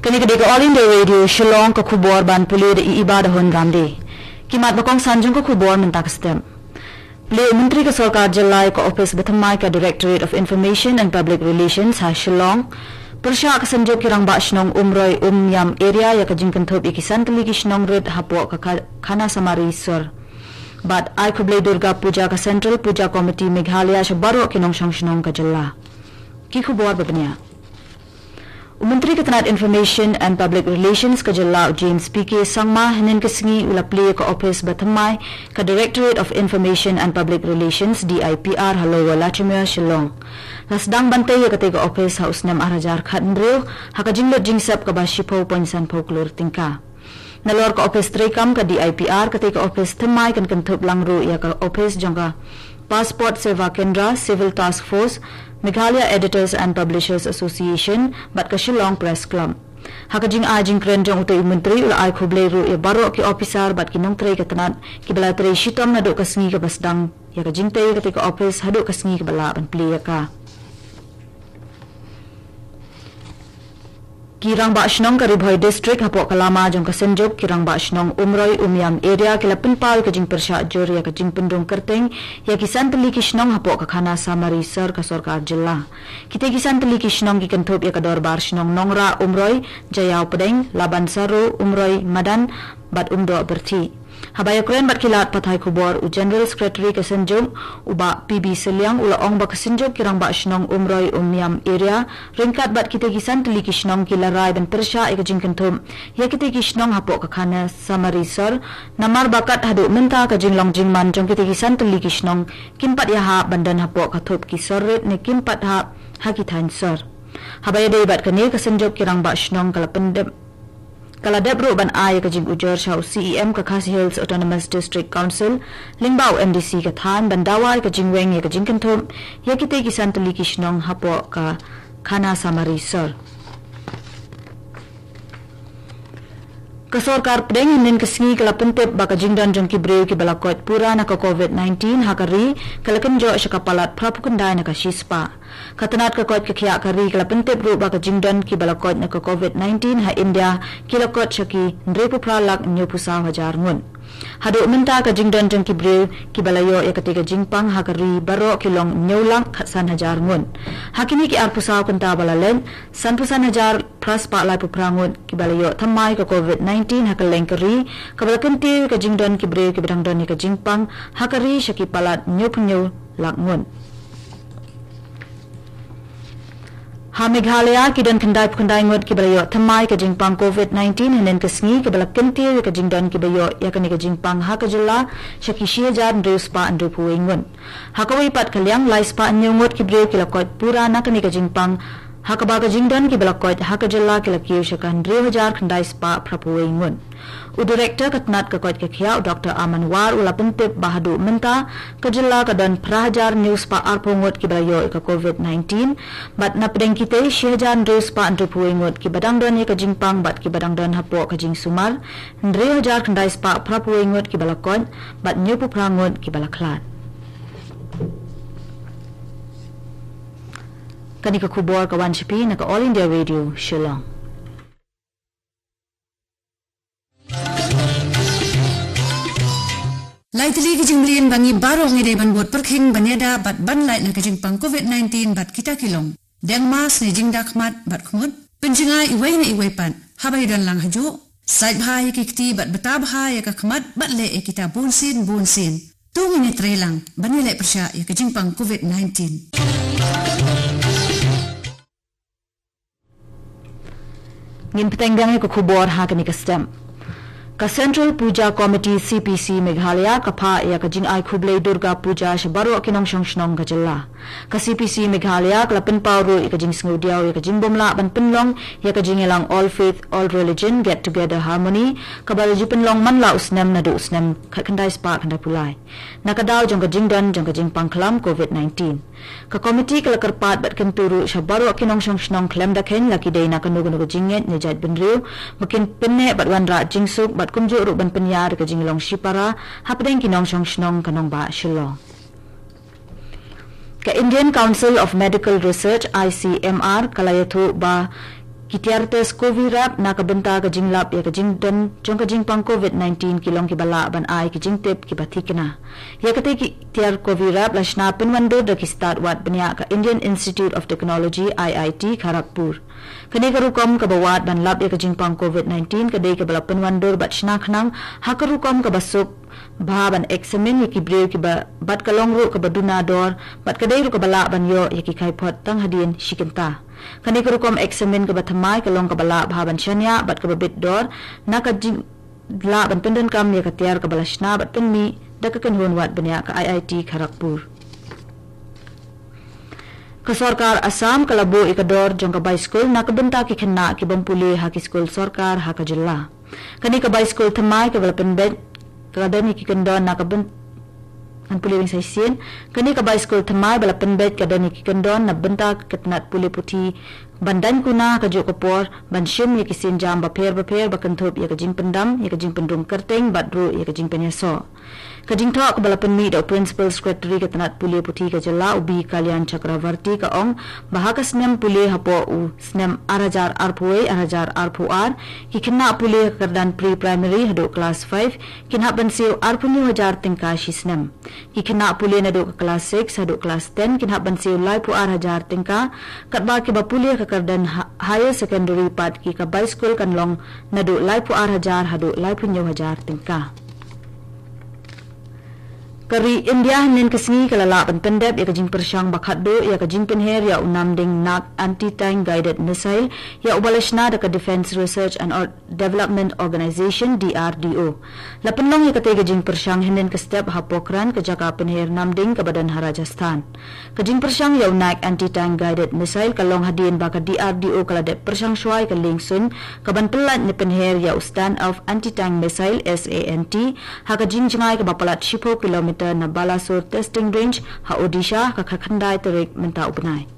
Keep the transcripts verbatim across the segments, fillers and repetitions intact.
Kane ka dei ka All India Radio Shillong, ka khubor ban pule da i Iba da Hon Ramde. Ki mat ba kongsan jong ka khubor mynta ka step. Plie u Myntri ka Sorkar Jylla ïa ka ophis ba thymmai ka Directorate of Information and Public Relations ha Shillong. Pyrshah ka Synjuk ki Rangbah Shnong Umroi Umiam Area ïa ka jingkynthup ïa ki san tylli ki shnong rit hapoh ka kha-, Khana Samari Sor. Bad ai khublei Durga Puja ka Central Puja Committee Meghalaya sha baroh ki nongshong shnong ka jylla. Ki khubor ba bniah. U Myntri ka tnat Information and Public Relations ka jylla, u James P K Sangma, hynnin ka sngi u la plie ka ophis ba thymmai ka Directorate of Information and Public Relations, D I P R, ha Lower Lachumiere, Shillong. La sdang ban tei ïa katei ka ophis ha u snem ar hajar khathynriew ha ka jinglut jingsep kaba shiphew point sanphew klur tyngka. Nalor ka ophis treikam ka D I P R, katei ka ophis thymmai kan kynthup lang ruh ïa ka ophis jong ka Passport Seva Kendra, Civil Task Force, Meghalaya Editors and Publishers Association bad ka Shillong Press Club. Ha ka jingai jingkren jong utei u Myntri, u la ai khublei ruh ïa baroh ki ophisar bad ki nongtrei ka tnat kiba la trei shitom naduh ka sngi kaba sdang ïa ka jingtei ïa katei ka ophis haduh ka sngi kaba lah ban plie ïa ka. Ki Rangbah Shnong ka Ri Bhoi District hapoh ka lama jong ka Synjuk ki Rangbah Shnong Umroi Umiam Area ki la pynpaw ïa ka jingpyrshah jur ïa ka jingpynrung kyrteng ïa ki san tylli ki shnong hapoh ka Khana Samari Sor ka Sorkar Jylla. Kitei ki san tylli ki shnong ki kynthup ïa ka Dorbar Shnong Nongrah Umroi, Jaïaw Pdeng, Laban Saro, Umroi Madan bad Umdoh Byrthih. Haba ïakren bad ki lad pathai khubor, u General Secretary ka Synjuk, u Bah P B Sylliang, u la ong ba ka Synjuk ki Rangbah Shnong Umroi Umiam Area ryngkat bad kitei ki san tylli ki shnong ki la rai ban pyrshah ïa ka jingkynthup ïa kitei ki shnong hapoh ka Khana Samari Sor, namar ba kat haduh mynta ka jinglong jingman jong kitei ki san tylli ki shnong kim pat ïahap ban don hapoh ka thup ki sor rit ne kim pat hap ha ki thaiñ sor. Haba ïadei bad kane, ka Synjuk ki Rangbah Shnong ka la pyndep ka la dep ruh ban ai ïa ka jingujor sha u C E M ka Khasi Hills Autonomous District Council lyngba u M D C ka thaiñ ban dawa ïa ka jingweng ïa ka jingkynthup ïa kitei ki san tylli ki shnong hapoh ka Khana Samari Sor. Ka Sorkar Pdeng hynnin ka sngi ka la pyntip ba ka jingdon jong ki briew kiba la koit pura na ka COVID nineteen ha ka ri ka la kynjoh sha ka palat phraphew khyndai na ka shispah. Ka tnat ka koit ka khiah ka ri ka la pyntip ruh ba ka jingdon kiba la koit na ka COVID nineteen ha India ki la kot sha ki hynriewphew phra lak hynñiewphew saw hajar ngut. Haduh mynta ka jingdon jong ki briew kiba la ïoh ïa katei ka jingpang ha ka ri baroh ki long hynñiew lak khatsan hajar ngut. Ha kine ki arphew saw kynta ba la leit, sanphew san hajar phra spah laiphew phra ngut kiba la ïoh thymmai ka COVID nineteen ha kylleng ka ri, kaba la kyntiew ïa ka jingdon ki briew kiba dang don ïa ka jingpang ha ka ri sha ki palat hynñiewphew hynñiew lak ngut. Ha Meghalaya, ki don khyndaiphew khyndai ngut kiba la ïoh thymmai ka jingpang COVID nineteen hynnin ka sngi, kaba la kyntiew ïa ka jingdon kiba ïoh ïa kane ka jingpang ha ka jylla sha ki shi hajar hynriew spah hynriewphew wei ngut. Ha kawei pat ka liang, lai spah hynñiew ngut ki briew ki la koit pura na kane ka jingpang, ha kaba ka jingdon kiba la koit ha ka jylla ki la kiew sha ka hynriew hajar khyndai spah phraphew wei ngut. U Director ka tnat ka koit ka khiah, u Doctor Aman War, u la pyntip ba haduh mynta ka jylla ka don phra hajar hynñiew spah arphew ngut kiba la ïoh ïa ka COVID nineteen, bad na pdeng kitei, shi hajar hynriew spah hynriewphew wei ngut kiba dang don ïa ka jingpang bad kiba dang don hapoh ka jingsumar, hynriew hajar khyndai spah phraphew wei ngut kiba la koit, bad hynñiewphew phra ngut kiba la khlad. Kane ka khubor ka wan sha phi na ka All India Radio Shillong. Lai tylli ki jingmlien ba ngi baroh ngi dei ban bud pyrkhing ban ïada bad ban lait na ka jingpang COVID nineteen bad kita ki long: deng mask ne jingda khmat bad khmut, pynjngai iwei na iwei pat haba ïadon lang hajuh, sait bha ïa ki kti bad bta bha ïa ka khmat bad leh ïa kita bunsien bunsien. To ngin ïatreilang ban ïaleh pyrshah ïa ka jingpang COVID nineteen. Ngin bteng biang ïa ka khubor ha kane ka step. Ka Central Puja Committee, C P C Meghalaya, ka phah ïa ka jingai khublei Durga Puja sha baroh ki nongshong shnong ka jylla. Ka C P C Meghalaya ka la pynpaw ruh ïa ka jingsngewdiaw ïa ka jingbymlah ban pynlong ïa ka jingïalang All Faith, All Religion Get Together Harmony, kaba la ju pynlong man la u snem naduh u snem khatkhyndai spah khyndaiphew lai, na ka daw jong ka jingdon jong ka jingpang khlam COVID nineteen. Ka komiti ka la kyrpad bad kyntu ruh sha baroh ki nongshong shnong khlem da kheiñ, la ki dei na kano kano ka jingngeit ne jaitbynriew, ba kin pynneh bad wanrah jingsuk bad kumjuh ruh ban pynïar ïa ka jinglong shipara hapdeng ki nongshong shnong ka nongbah Shillong. Ka Indian Council of Medical Research, I C M R, ka la ïathuh ba Ki tiar test Covirap na ka bynta ka jinglap ïa ka jingdon jong ka jingpang Covid nineteen ki long kiba lah ban ai ki jingtip kiba thikna. Ïa kata ki tiar Covirap la shna pynwandur da ki stad wad bniah ka Indian Institute of Technology, I I T, Kharagpur. Kane ka rukom kaba wad ban lap ïa ka jingpang Covid nineteen ka dei kaba la pynwandur bad shna khnang ha ka rukom kaba suk bha ban eksamin ïa ki briew kiba bad ka long ruh kaba duna dor bad ka dei ruh kaba lah ban ïoh ïa ki khaiphot tang hadien shi kynta. Kane ka rukom eksamin kaba thymmai ka long kaba lah bha ban shaniah bad kaba bit dor na ka jinglah ban pyndonkam ïa ka tiar kaba la shna bad pynmih da ka kynhun wad bniah ka I I T Kharagpur. Ka sorkar Assam ka la buh ïa ka dor jong ka baiskul na ka bynta ki khynnah ki bym pule ha ki skul sorkar ha ka jylla. Kane ka baiskul thymmai kaba la pynbeit ka don ïa ki kyndon na ka byn- ngan pule weng sa shisien. Kane ka baiskul thymmai ba la pynbeit ka don ïa ki kyndon na bynta ka tnat pule puthi ban daiñ kuna ha kajuh ka por ban shim ïa ki sienjam bapher bapher ba kynthup ïa ka jingpyndam, ïa ka jingpynrung kyrteng bad ruh ïa ka jingpynïasoh. Ka jingthoh kaba la pynmih da u Principal Secretary ka tnat pule puthi ka jylla, u B Kalyan Chakravarti, ka ong ba ha ka snem pule hapoh u snem ar hajar arphew wei ar hajar arphew ar, ki khynnah pule ha ka kyrdan pre-primary haduh klas five kin hap ban siew arphew hynñiew hajar tyngka shi snem. Ki khynnah pule naduh ka klas six haduh klas ten kin hap ban siew laiphew ar hajar tyngka, katba kiba pule ha ka kyrdan ha- higher secondary pat ki ka baiskul kan long naduh laiphew ar hajar haduh laiphew hynñiew hajar tyngka. Ka ri India hynnin ka sngi ka la lah ban pyndep ïa ka jingpyrshang ba khatduh ïa ka jingpynher ïa u namding Nag anti-tank guided missile ïa uba la shna da ka Defence Research and Or- Development Organisation, D R D O. La pynlong ïa katei ka jingpyrshang hynnin ka step ha Pokhran, ka jaka pynher namding kaba don ha Rajasthan. Ka jingpyrshang ïa u Nag anti-tank guided missile ka long hadien ba ka D R D O ka la dep pyrshang shuwa ïa ka liengsuiñ kaban pyllait ne pynher ïa u Stand Off Anti-Tank Missile, SANT, ha ka jingjngai kaba palat shiphew kilometer na Balasore Testing Range ha Odisha ha ka khatkhyndai tarik mynta u bnai.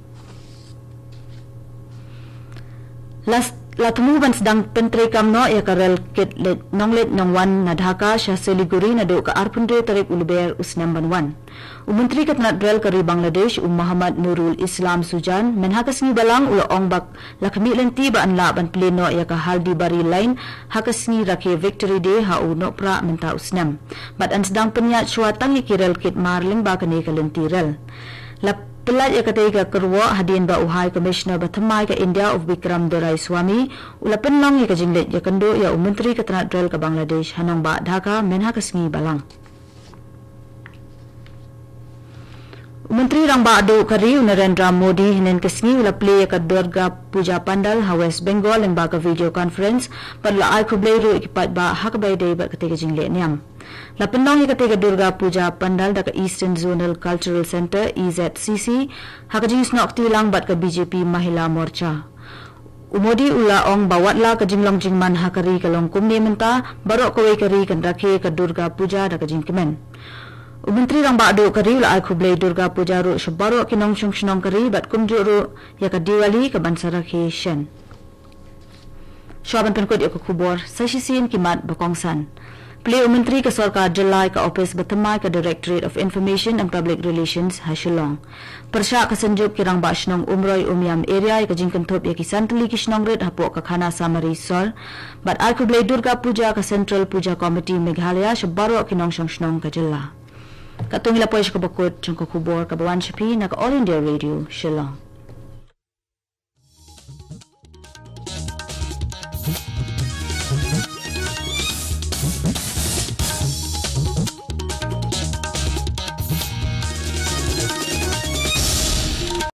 La s- la thmu ban sdang pyntreikam noh ïa ka rel kit leit nongleit nongwan na Dhaka sha Siliguri naduh ka arphew hynriew tarik u Lber u snem ban wan. U Myntri ka tnat rel ka ri Bangladesh, u Mohammad Nurul Islam Sujan, mynha ka sngi Balang u la ong ba la khmih lynti ba yn lah ban plie noh ïa ka Haldibari Line ha ka sngi rakhe Victory Day ha u Nohprah mynta u snem. Bad yn sdang pynïaid shuwa tang ïa ki rel kit mar lyngba kane ka lynti rel. La pyllait ïa katei ka kyrwoh hadien ba u High Commissioner ba thymmai ka India, u Vikram Doraiswamy, u la pynlong ïa ka jingleit ïakynduh ïa u Myntri ka tnat rel ka Bangladesh ha nongbah Dhaka mynha ka sngi Balang. U Myntri Rangbah Duh ka ri, u Narendra Modi, hynnin ka sngi u la plie ïa ka Durga Puja Pandal ha West Bengal lyngba ka video conference bad u la ai khublei ruh ïa ki paidbah ha kaba ïadei bad katei ka jingleh niam. La pynlong ïa katei ka Durga Puja Pandal da ka Eastern Zonal Cultural Centre, E Z C C, ha ka jingsnoh kti lang bad ka B J P Mahila Morcha. U Modi u la ong ba wat la ka jinglong jingman ha ka ri ka long kumne mynta, baroh kawei ka ri kan rakhe ka Durga Puja da ka jingkmen. U Myntri Rangbah Duh ka ri u la ai khublei Durga Puja ruh sha baroh ki nongshong shnong ka ri bad kumjuh ruh ïa ka Diwali kaban sa rakhe shen. Shuwa ban pynkut ïa ka khubor, sa shisien ki mat ba kongsan. Plie u Myntri ka Sorkar Jylla ïa ka ophis ba thymmai ka Directorate of Information and Public Relations ha Shillong. Pyrshah ka Synjuk ki Rangbah Shnong Umroi Umiam Area ïa ka jingkynthup ïa ki san tylli ki shnong rit hapoh ka Khana Samari Sor. Bad ai khublei Durga Puja ka Central Puja Committee Meghalaya sha baroh ki nongshong shnong ka jylla. Katto ngi la poi sha kaba kut jong ka khubor kaba wan sha phi na ka All India Radio Shillong.